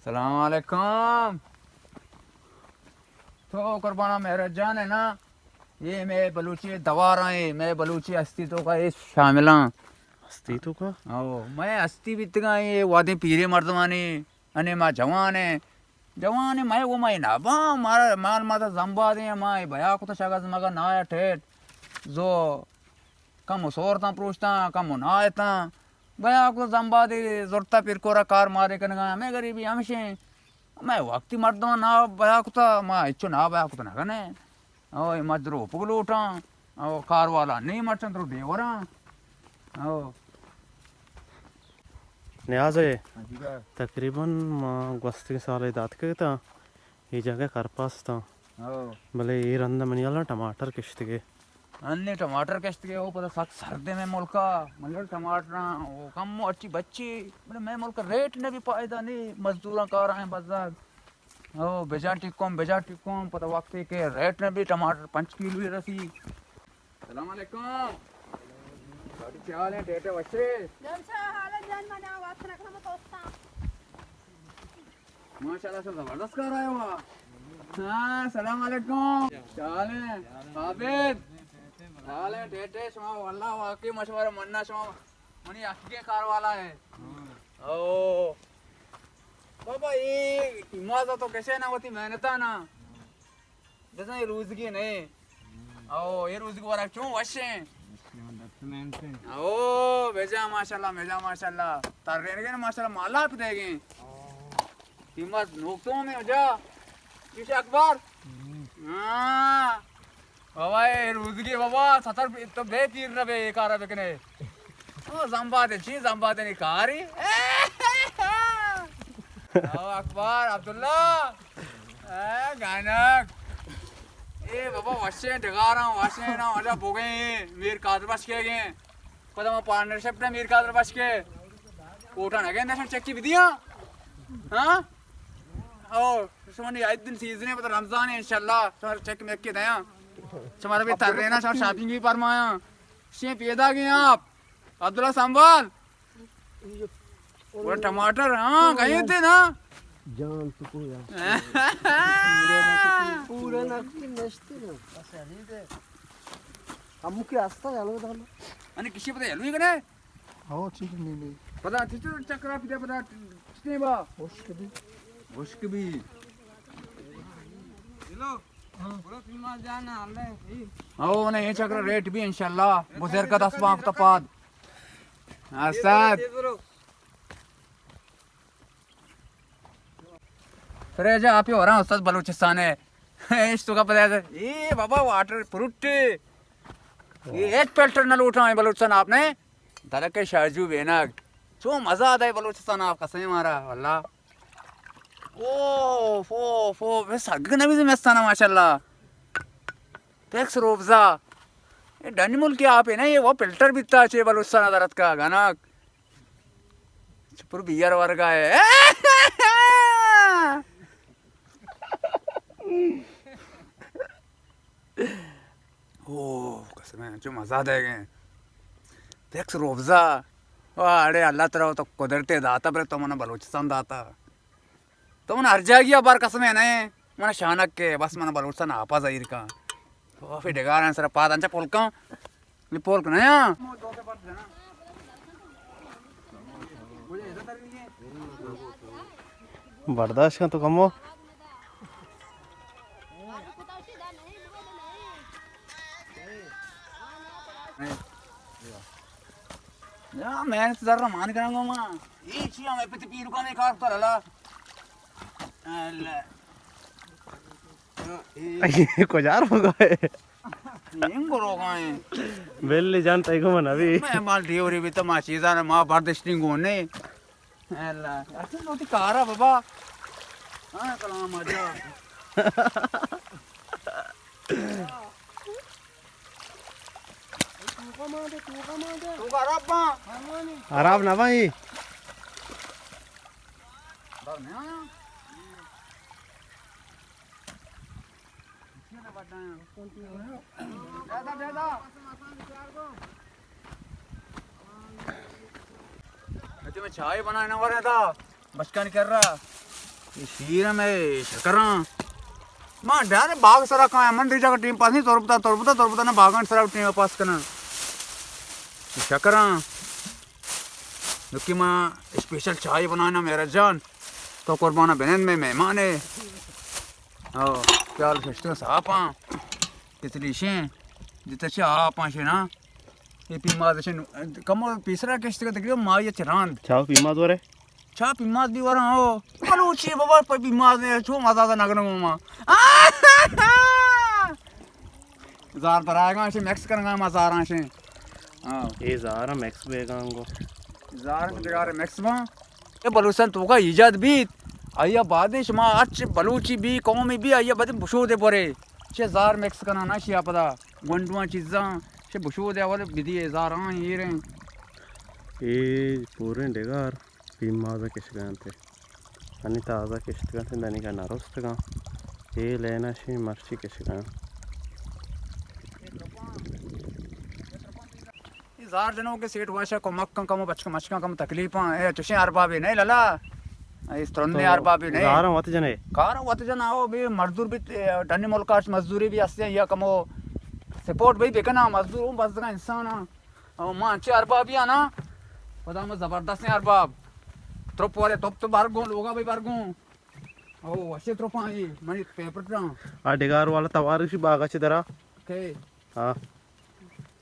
سلام علیکم۔ تو قربانا مہرت جان ہے نا؟ یہ میں بلوچی دوارا ہیں، میں بلوچی ہستی تو کا یہ شاملاں۔ ہستی تو کا؟ او، میں ہستی بیتگاں، یہ وادیں پیرے مردمانی، انے ما جوان ہیں۔ جوان ہیں، میں وہ میں نابا، مارا مال ماتا زمبا دیں، ما بیا کو تو شگز مگا نایا ٹھیٹ۔ زو کم و سورتاں پروشتاں، کم و نایتاں۔ بیا کو زمبادے زرتا پرکورا کار مارے کنگا، ہمیں غریبی ہمشیں۔ ہمیں وقتی مردم نا بیا کتا، ما اچو نا بیا کتا نہ کنے۔ او ما درو پگ لوٹاں۔ او کار والا نہیں مرچن درو ڈیوراں۔ او نیاز ہے۔ ہاں جی۔ تقریباً ما گوستگیں سال دات کے تا۔ اے جاگہ کرپاس تاں۔ ہو۔ بلے اے رند منی ہیالا ٹماٹر کشتگے۔ انی ٹماٹر کشتگے، او پدا سک سردے میں ملکا، ملک ٹماٹراں، او کم اچی بچی، بلے میں ملک ریٹ نہ بھی پائدہ نہیں، مزدوراں کار ہیں بزگ۔ او بجا ٹکوم، بجا ٹکوم، پدا وقت کے ریٹ نہ بھی ٹماٹر پنچ کلو ہی رسی۔ السلام علیکم۔ کیا حال ہے؟ ٹیٹے وشے؟ جان سا حال ہے، جان منا واسطہ رکھنا مت ہوتا۔ ماشاءاللہ، سب زبردست کار آیا ہوا۔ ہاں، السلام علیکم۔ کیا حال ہے؟ عابد۔ حال ہے، ٹیٹے، شما واللہ واقعی مشورہ مننا، شما منی حقیقی کار والا ہے۔ او۔ بابا، یہ مازا تو کسے نہ ہوتی محنت ہے نا۔ بزاں اے روزگی نہ ایں۔ او، اے روزگی ورگ چون وش ایں۔ او، بجا ماشاءاللہ، بجا ماشاءاللہ۔ ترینگے نا ماشاءاللہ، مالا پہ دیگیں۔ قیمت نوکتوں میں جا۔ چیش اکبر؟ ہاں۔ بابا، اے روزگی بابا، ستر تو بے پیر نہ بے، اے کارا بکنے۔ او، زمبادے، چی زمبادے نی کاری؟ او اکبر، عبداللہ۔ اے گانک۔ اے بابا وشیں ڈگاراں، وشیں نا، واجہ بوگیں، میر قادر بخش کے گئے۔ خدا ما پارٹنرشپ نے میر قادر بخش کے۔ کوٹا نہ گئے، نشان چکی بھی دیا۔ ہاں؟ او، شمانی عید دن سیزن ہے، پتہ رمضان ہے، انشاءاللہ، شمار چک میں کے دیا۔ شمار بھی تر رہنا، شمار شاپنگ بھی فرمایا۔ شیں پیدا گئے آپ۔ عبداللہ سنبھال۔ وہ ٹماٹر، ہاں، کہیں تھے نا۔ جان تو کو یار۔ پورا نقصی نشتے نا۔ ہم کے آستا یالو دانا۔ انے کسی پتہ یالو ہی کنے؟ ہاں، ٹھیک نہیں، نہیں۔ پتہ ٹھیک چکرا پیتے پتہ کتنے با؟ ہوش کبھی۔ ہوش کبھی۔ ہیلو۔ او، نے یہ چکر ریٹ بھی انشاءاللہ بزر کا دس پانچ تپاد۔ استاد۔ فریج آپ ہی ہو رہا استاد بلوچستان ہے۔ اس تو کا پتہ ہے۔ اے بابا واٹر پروٹ۔ یہ ایک فلٹر نہ لوٹا ہے بلوچستان آپ نے۔ درک شارجو بینگ۔ چو مزہ آتا ہے بلوچستان آپ قسم ہے ہمارا واللہ۔ اوف، اوف، اوف، بس سگ نبی زمستان ماشاءاللہ۔ ٹیکس روبزا۔ اے ڈنی ملکی آپ ہے نا، یہ وہ فلٹر بیتا چے بلوچستان درت کا گناک۔ چپر بیئر ورگا ہے۔ او، قسم ہے، چو مزہ دے گئے۔ ٹیکس روبزا۔ واہ، اڑے اللہ ترا تو قدرتے داتا، برے تو منا بلوچستان داتا۔ تو من ہر جاگی بار قسم ہے نہ، من شانک کے، بس من بلوچستان آپا ظاہر کا۔ تو پھر ڈگار ہیں سر پاد انچا پولکاں۔ یہ پولک نہ یا۔ برداشت کن تو کمو۔ یا، میں تو ذرا مان کراں گا ماں۔ یہ چی ہمیں پتی پیرو کا میں کار کر لا۔ اللہ۔ کجا رو گئے؟ نیم گرو گئے۔ بل جان تئی کو من ابھی۔ میں مال ڈیوری بھی تو ما چیزاں ما برداشت نہیں گونے۔ اللہ۔ اچھا، تو تی کارا بابا۔ ہاں، کلام آجا۔ خراب نہ بھائی۔ اچھا، میں چائے بنانا ورا تھا، بچکان کر رہا۔ اے شیر ہم اے شکراں۔ ما ڈر باغ سرا کایا، من دیجا کا ٹیم پاس نہیں، تربتا، تربتا، تربتا نہ باغان سرا ٹیم پاس کنا۔ اے شکراں۔ نکی ما اسپیشل چائے بنانا میرا جان۔ تو قربانا بنند میں مہمان ہے۔ او، پیال ششتہ صاحباں۔ کتلی شیں۔ جتا چا آپاں شنا۔ اے پیماز شن۔ کمو پیسرا کشت کا تقریباً ماہی چراند۔ چاو پیماز ورے؟ چا پیماز بھی وراں ہو۔ بلوچی بابا پہ پیماز نے چو مزہ دا نگنو ما۔ زار درائے گا شے مکس کرنا ما زاراں شے۔ ہاں۔ اے زار مکس بیگاں گو۔ زار دگار مکس باں۔ اے بلوچستان توکا ایجاد بیت۔ آیا بعد شما اچ بلوچی بی قومی بی آیا بعد بشو دے پورے۔ چے زار مکس کنا نا شیا پدا۔ گونڈواں چیزاں۔ چے بشو دے اول بدی اے زاراں ہیریں۔ اے پوریں ڈگار۔ پیماز ءَ کشگ ءَ اَنت۔ انی تازہ کشتگ اَنت، دنیگا نہ رستگ اَنت۔ اے لین ءَ شی مرچی کشگ ءَ اَنت۔ اے زار جنوکیں سیٹھ واشا کمک کن، کمو بچک مچکاں کمو تکلیفاں۔ اے چشیں اربابے نئے للا۔ اے ترندیں تو اربابے نئے۔ زاراں وت جنے؟ کاراں وت جن آؤ، بے مزدور بی، ڈنی ملکاش مزدوری بی ہستے یا کمو سپورٹ بی بکنا، مزدور اوں بزگاں انسان آں۔ او ما انچیں اربابی آں نا، پدا ما زبردستیں ارباب۔ ترپ ورے ترپ تو بر گوں، لوگا بی بر گوں۔ او وشے ترپاں اے، منی فیورٹ آں۔ آ ڈگار والا توار اسی باغا چہ درا۔ کئے؟ ہاں۔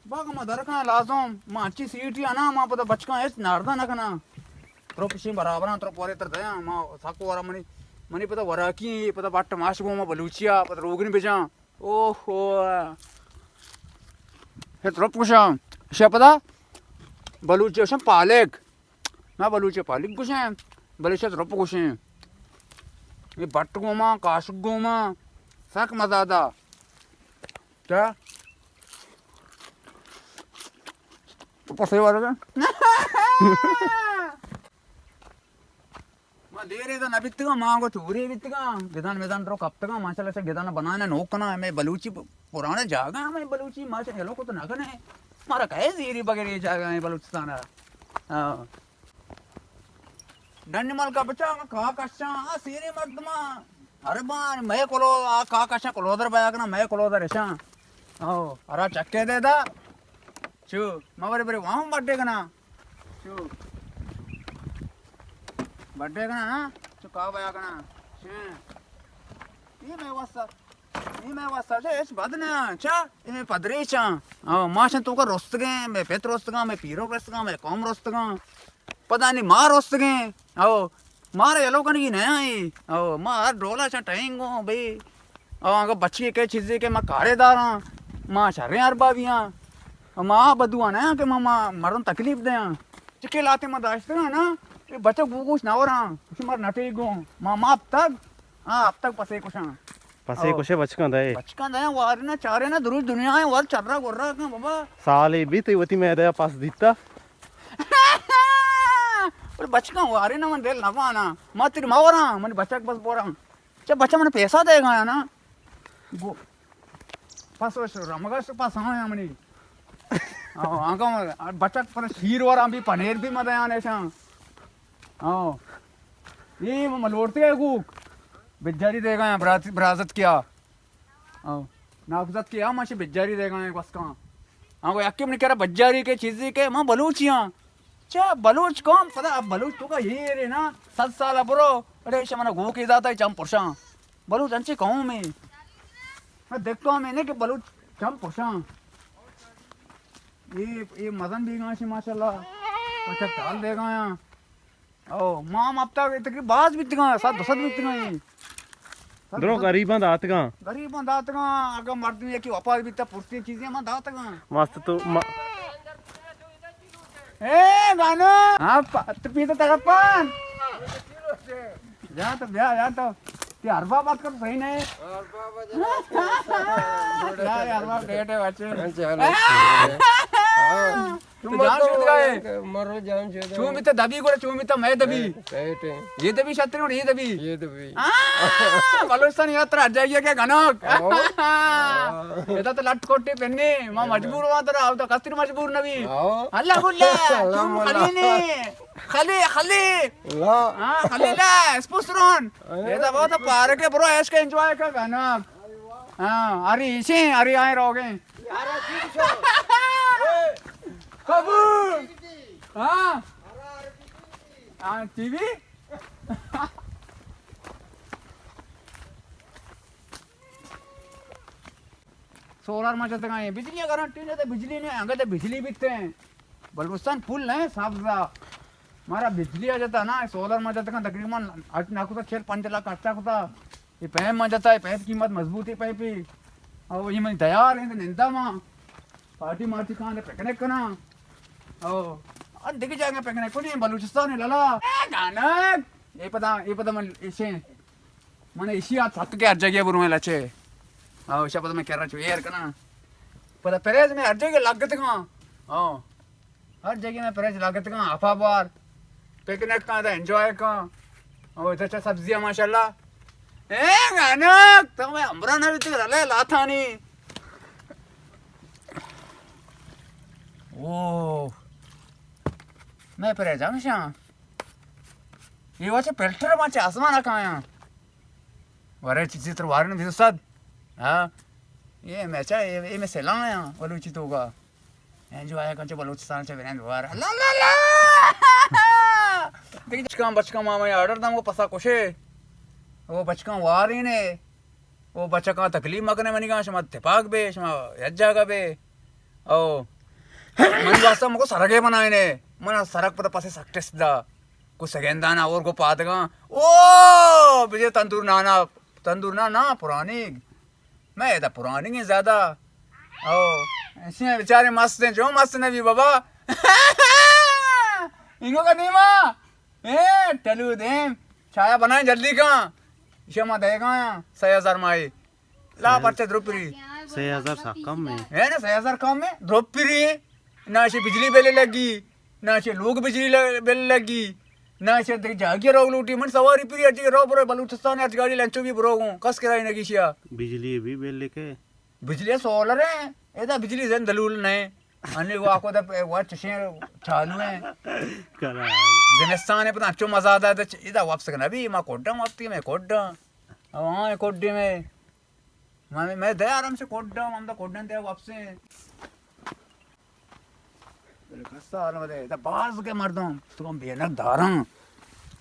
باغ ما در کنا لازم، ما انچیں سیٹی آں نا، ما پدا بچکاں ہچ ناردا نہ کنا۔ ترپ شی برابراں، ترپ ورے تر دیاں، ما سک ورا منی، منی پدا وراکی اے، پدا بٹ ماش گوں ما بلوچیا، پدا روگن بجاں۔ اوہو۔ اے ترپ گوشاں۔ اشی پدا بلوچی گوشاں پالک۔ ما بلوچی پالک گوشیں، بلے اشی ترپ گوشیں۔ اے بٹ گوما، کاشک گوما، سک مزہ دا۔ کیا؟ تو پسے والا کیا؟ ما دیر ادا نہ بیتگاں، ما گوں چورے بیتگاں، گدان مدان رو کپتگاں، ماشاءاللہ چہ گدان بنانا نوک کنا، ہمے بلوچی پ-، پرانا جاگہ، ہمے بلوچی ما چہ یلو کت نہ کنے، مارا کئے زیری بغیر اے جاگہ اے بلوچستان ءَ۔ ہاں۔ ڈنی ملکا بچا، ما کا کشاں، آ سیرے مردماں، ہر بان، مئے کلو، آ کا کشاں کلودر بیا کنا، مئے کلودر اشاں۔ او، ہرا چکے دے دا۔ چو، ما برے برے واہم بڈے کنا۔ چو۔ بڈے کنا نا؟ چو کا بیا کنا؟ شے۔ اے مئے واسطہ، اے مئے واسطہ چے ہچ بد نہ، چا؟ اے مئے پدریچاں۔ او، ما شن توکا رستگیں، مئے پت رستگاں، مئے پیرک رستگاں، مئے قوم رستگاں۔ پدا نی ما رستگیں۔ او، مارا یلو کنگی نہ آئی۔ او، ما ہر ڈولا چا ٹہینگوں بھئی۔ او، اگاں بچی کئے چیزے کہ ما کارے داراں، ما شریں اربابی آں۔ او ما آ بدو آں نہ کہ ما، ما مردم تکلیف دیاں۔ چکے لاتے ما داشتگاں نا، اے بچک گوگوش نہ وراں، کچھ مر نٹے گوں۔ ما، ما ہفتگ، ہاں، ہفتگ پسے کشاں۔ پسے او۔ کشے بچکاں دئے۔ بچکاں دئے، وارے نا، چارے نا، دروج دنیا ہے، ور چرا گرا کن بابا۔ سالے بیت وتی میدہ پس دیتا۔ بلے بچکاں وارے نا، من دل نہ بانا۔ ما تیر ما وراں، من بچک بس بوراں۔ چہ بچہ من پیسہ دے گا نا۔ گو-، پس وش رمگا شو پس آیا منی۔ آو، آگا بچک پر شیر ورا بھی پنیر بھی مدیان ایشاں۔ آو۔ یہ ملورتے ہے گوک۔ بجاری دے گا برات-، برازت کیا۔ آو۔ ناکوزت کیا ماشی بجاری دے گا بس کان۔ آگو یکی منی کرا بجاری کے چیزی کے ما بلوچی ہاں۔ چہ بلوچ قوم پدا بلوچ توکا ہیرے نا، صد سال برو، اڑے ایشاں منا گوکے داتا چم پرشاں۔ بلوچ انچیں قومے۔ ہاں، دگہ قومے نہ کہ بلوچ چم پرشاں۔ اے، اے مزن بیگاں شی ماشاءاللہ۔ پچھا ٹال بیگایاں۔ او، ما ہم ہفتہ تقریباً باز بیتگاں، صد دو صد بیتگاں اے۔ درو غریباں داتگاں۔ غریباں داتگاں، اگاں مردم یکی وپاس بیتا، پرسیں چیزیں ما داتگاں۔ مست تو ما-، اے گانو! ہاں، پ-، تو پیتا تڑپان۔ جا تو بیا، جا تو۔ تی ارباب بات کر، صحیح نہیں۔ ارباب جا۔ یار، ارباب ڈیٹ ہے بچے۔ چلو۔ تو جان شود گئے۔ مرو جان شود۔ چون بیتا دبی گڑا، چون بیتا میں دبی۔ سیٹ ہے۔ یہ دبی شتر گڑا، یہ دبی۔ یہ دبی۔ آہ، بلوچستان یاترا ہر جائے گیا کیا گنوک؟ آہ۔ ادا تو لٹ کوٹے پہنے، ما مجبور ہوا ترا، او تو کستر مجبور نبی۔ آہ۔ اللہ گلہ، اللہ چون ملا۔ خلینے۔ خلی، خلی۔ لا۔ ہاں، خلی لا، اسپوسرون۔ اے۔ ادا بہت پارک ہے، برو عیش کا انجوائے کا گنوک۔ ہاں، اری ایشیں، اری آئیں روگیں۔ کبو۔ ہاں۔ ہاں، ٹی وی۔ سولر ما جتگا ہیں، بجلی گارنٹی نہیں، تو بجلی نہیں، انگا تو بجلی بیتے ہیں۔ بلوچستان پل نہیں، سبزا۔ مارا بجلی آ جاتا نا، سولر ما جتگا تقریباً اٹ نہ کتا، چل پنج لاکھ خرچہ کتا۔ یہ پیپ ما جتا، یہ پیپ قیمت مضبوط ہے پیپ ہی۔ او یہ من تیار ہیں، نندا ما۔ پارٹی مارٹی کھانے پکنک کنا۔ او۔ اور دیکھ جائیں گے پکنک کنے، بلوچستان ہے لالا۔ اے گانک۔ یہ پتا، یہ پتا من اسے۔ من ایشی آت سک کہ ہر جگہ برو میں لچے۔ او، شپ پتا میں کرا چو ایر کنا۔ پتا پریز میں ہر جگہ لگت کنا۔ او۔ ہر جگہ میں پریز لگت کنا، اپا بار۔ پکنک کنا دا انجوائے کنا۔ او، اتنا اچھا سبزی ہے ماشاءاللہ۔ اے گانک، تو میں امرا نہ بیتی رلے لاتانی۔ او۔ میں پریز ہمیشہ۔ یہ واچے فلٹر واچے آسمان کایا۔ ورے چیزی تر وارن بیست صد۔ ہاں۔ یہ میں چا، یہ، یہ میں سیلان آیا، بلوچی تو کا۔ انجوائے کن چا بلوچستان چا برند وار۔ لا، لا، لا۔ دیکھ بچکاں، بچکاں ماما آرڈر دم کو پسا کشے۔ وہ بچکاں وارین ہے۔ او بچکاں تکلیف مکنے منی گاں، شما تپاک بے، شما یک جاگہ بے۔ او منی واسطہ مکو سرگے بنائینے۔ من سرگ پتہ پسے سک ٹیسٹ دا۔ کو سگندانا اور کو پادگاں۔ او بجے تندور نانا، تندور نانا پرانی۔ میں ادا پرانی ہیں زیادہ۔ او ایسے بیچارے مست ہیں، جو مست نبی بابا۔ انگو کا نیما۔ اے، ٹلو دیم، چایا بنائیں جلدی کن۔ ایشی ما دے گا سئے ہزار ماہی۔ لا پرچہ دروپری۔ سئے ہزار سا کم ہے۔ ہے نا، سئے ہزار کم ہے، دروپری۔ نہ ایشی بجلی بل لگی، نہ ایشی لوگ بجلی ل-، بل لگی، نہ ایشی دیکھ جاگی رو لوٹی۔ من سواری پری اچی رو برو بلوچستان اچ گاڑی لنچو بھی برو گوں۔ کس کرائے نگی شیا۔ بجلی بھی بل لکھے۔ بجلی سولر ہے، ادا بجلی زند دلول نہیں۔ انی واکو دا پ-، وا چشیں چالو ہیں۔ کرا۔ زمستان ہے پتہ انچو مزہ دا، دا چ-، ادا واپس کنا بھی، ما کوڈا وقتی میں کوڈا۔ او ہاں، کوڈی میں۔ میں، میں دے آرام سے کوڈا، ہم دا کوڈن دے واپس ہیں۔ بلے کسا حال مدے، دا باز کے مردم، تو ہم بینک داراں۔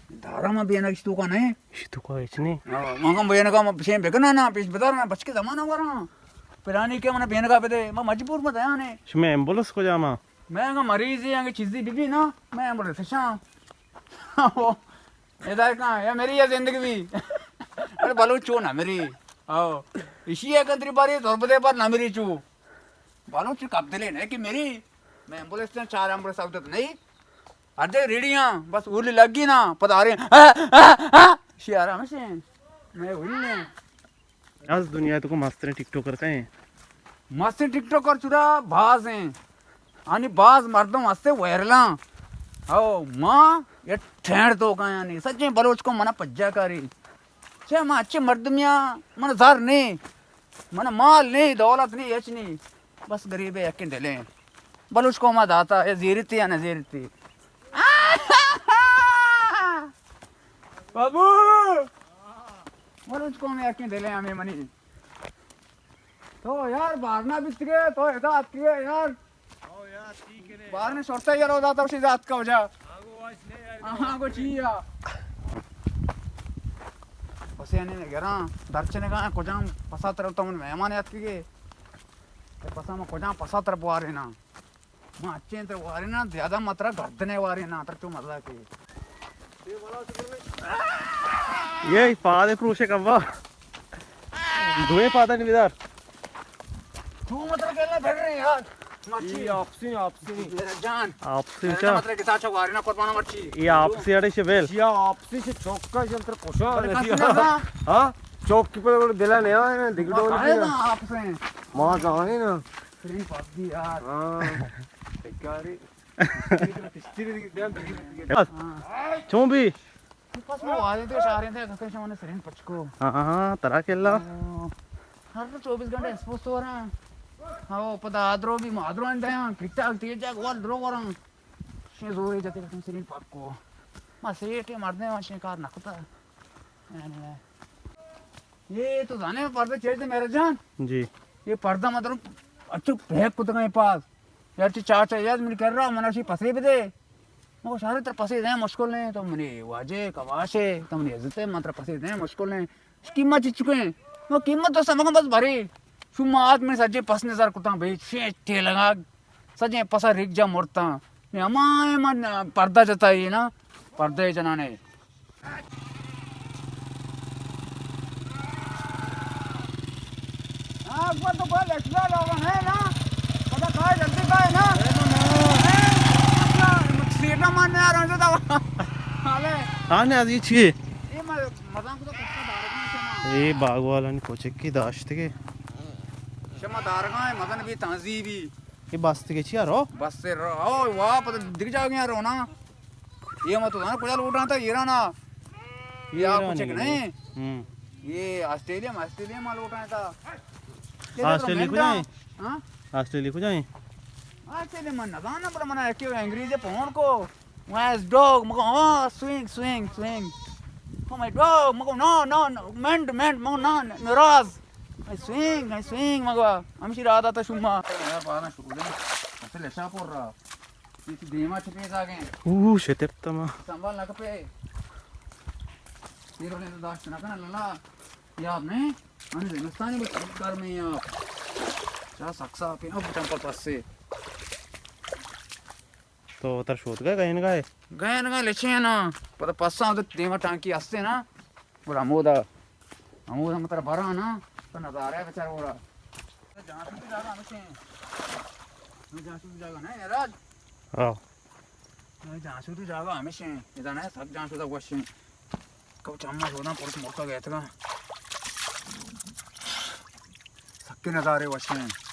دارا ما بینک اشی توکا نہ۔ اشی توکا ہچ نہ۔ ہاں، ما کم بینک ما پیشیں بکنا نا، پیش بدار نا، بچ کے زمانہ وراں۔ پرانی کے منا بینکا بدے، ما مجبور ما دیانے۔ شما ایمبولینس کجا ما؟ میں اگا مریض ہی، اگا چیزی بی بی نا، میں ایمبولینس شاں۔ ہدایت کہاں یا میری یا زندگی بھی۔ ارے بلوچ چو نہ مری۔ او۔ اشی ہے کندری باری، تربتے پر نہ مری چو۔ بلوچ کب دلے نہیں کہ میری۔ میں ایمبولینس چار ایمبولینس آؤٹ نہیں۔ ہر جگہ ریڑیاں، بس اولی لگی نا، پدا آ رہے ہیں۔ آ، آ، آ، شی آرام سے۔ میں اولی نے۔ از دنیا تو کو مستریں ٹک ٹاکر کہیں؟ مستریں ٹک ٹاکر چورا باز ہیں۔ آنی باز مردم ہستے وائرلاں۔ او، ماں، یہ ٹھینڈ تو کہیں آنی۔ سچیں بلوچ کو منا پجا کاری۔ چہ ما اچے مردمیا، من زر نی، من مال نی، دولت نی، ہچ نی۔ بس غریب ہے، یکیں دلیں۔ بلوچ قوما داتا، اے زیرتی یا نہ زیرتی؟ بابو! بلوچ قوم یکیں دلیں ہمیں منی۔ تو یار بارنا بیتگے، تو ادا اتکگے یار۔ او یار، ٹھیک ہے۔ بارنے شرطہ یار، ادا تو شی ذات کا وجہ۔ آگو واش نے یار۔ ہاں، آگو چی یا۔ حسین نے گراں، درچنے گا، کجام پسا تر تو من مہمان یاد کیے۔ پسا ما کجام پسا تر بوارے نا۔ ما اچیں تر وارے نا، زیادہ ما ترا گردنے وارے نا، تر چو مزہ کی۔ یہ پادے پروشے کبا۔ دوئے پادا نمیدار۔ تو مطلب کہنا پھر رہے یار۔ مرچی۔ یہ آپسی، آپسی۔ میرا جان۔ آپسی میرا چا؟ مطلب کہ ساچا وارے نا قربانا مرچی۔ یہ آپسی اڑے شبیل۔ یہ آپسی سے چوک کا جنتر کشا۔ بلے کسی نہ تھا۔ ہاں؟ چوک کی پر دلا نہیں آئے نا، دگڑو بس آئے نہیں نا۔ نا آپ سے۔ ماں جانے نا۔ فرین پاس دی یار۔ ہاں۔ بیکاری۔ چون بی؟ پس ما وادیں تو شاریں تھے، کسے شمانے سرین پچکو۔ ہاں، ہاں، ہاں، ترا کلا۔ ہر چوبیس گھنٹے اسپوس تو رہا۔ ہاں، پدا آدرو بھی مادرو انت ہیں، ٹھیک ٹھاک تیز جاگ وال درو ورن۔ شے زورے جتے کسے سرین پچکو۔ ما سیٹے مردے، ما شے کار نہ کتا۔ یعنی، یہ تو زانے پردہ چیز دے میرا جان۔ جی۔ یہ پردہ مطلب اچھو پیک کتگا پاس۔ یار چی چاچا یاد من کر رہا، منا شی پسے بدے۔ مگو شارے تر پسے دیں مشکل نہیں، تو منی واجے کواش ہے، تو منی عزت ہے، من تر پسے دیں مشکل نہیں۔ اس قیمت چی چکے ہیں؟ وہ قیمت تو سمجھ بس بھری۔ شما آت من سجے پس نظر کتاں بھئی، شے ٹے لگا، سجے پسا ریک جا مرتاں۔ نے ہما من پردہ جتا ہی نا، پردہ جنانے۔ ہاں، اکبر تو کوئی ایکسٹرا لوگا ہے نا؟ پتہ کہاں جلدی کا ہے نا؟ سیٹ نہ ماننے آ رہا ہوں، جو تھا۔ حالے۔ ہاں، نے، از یہ چیئے؟ یہ م-، مزان کو تو کچھ دارگاں سے نا۔ یہ باغ والا نے کوچک کی داشت کے۔ شما دارگاں ہے، مزن بھی تازی بھی۔ یہ بست کے چیا رو؟ بس سے رو، او، واہ، پتہ دکھ جاؤ گے رو نا۔ یہ ما تو زانا کجا لوٹاں تا ایران آ۔ یہ آ ایران کچھ ہی نہیں۔ ہم۔ یہ آسٹریلیا ما، آسٹریلیا ما لوٹاں تا۔ یہ تو آسٹریلیا مہنگا۔ کجا ہے؟ ہاں؟ آسٹریلیا کجا ہے؟ آسٹریلیا ما نہ زانا، پر منا ایک انگریزی پون کو۔ Where's dog? مگو، ہاں، swing, swing, swing. Oh my dog! مگو، نو، نو، نو، مینڈ، مینڈ، مگو، نو، نو، ناراض۔ I swing, I swing، مگو۔ ہمشی راہ داتا شما۔ یار، پانا شروع دیں۔ اصل لشا پر رہا۔ یہ تو دیما چپے زاگیں۔ اوہ، شتر تما۔ سنبھال نہ کپے۔ یہ رونے تو داشت نہ کنا لالا۔ یہ آپ نہیں؟ ہم زمستانی بس گرمی آپ۔ چا سکسا پہ اب چمپل پس سے۔ تو تر شوت گئے، گئین گئے؟ گئین گئے لچین نا۔ پتہ پسا تو دیما ٹانکی ہستے نا۔ گڑا ہمودا، ہمودا متر برا نا، تو نظارہ ہے بچار گورا۔ جانشو تو جاگہ ہمیشہ ہیں۔ جانشو تو جاگہ نا، یاراج۔ ہاں۔ جانشو تو جاگہ ہمیشہ ہیں۔ ادا نا، سک جانشو تو وش ہیں۔ کب چما شوداں پرس مرکا گئے تھا۔ سکے نظارے وش ہیں۔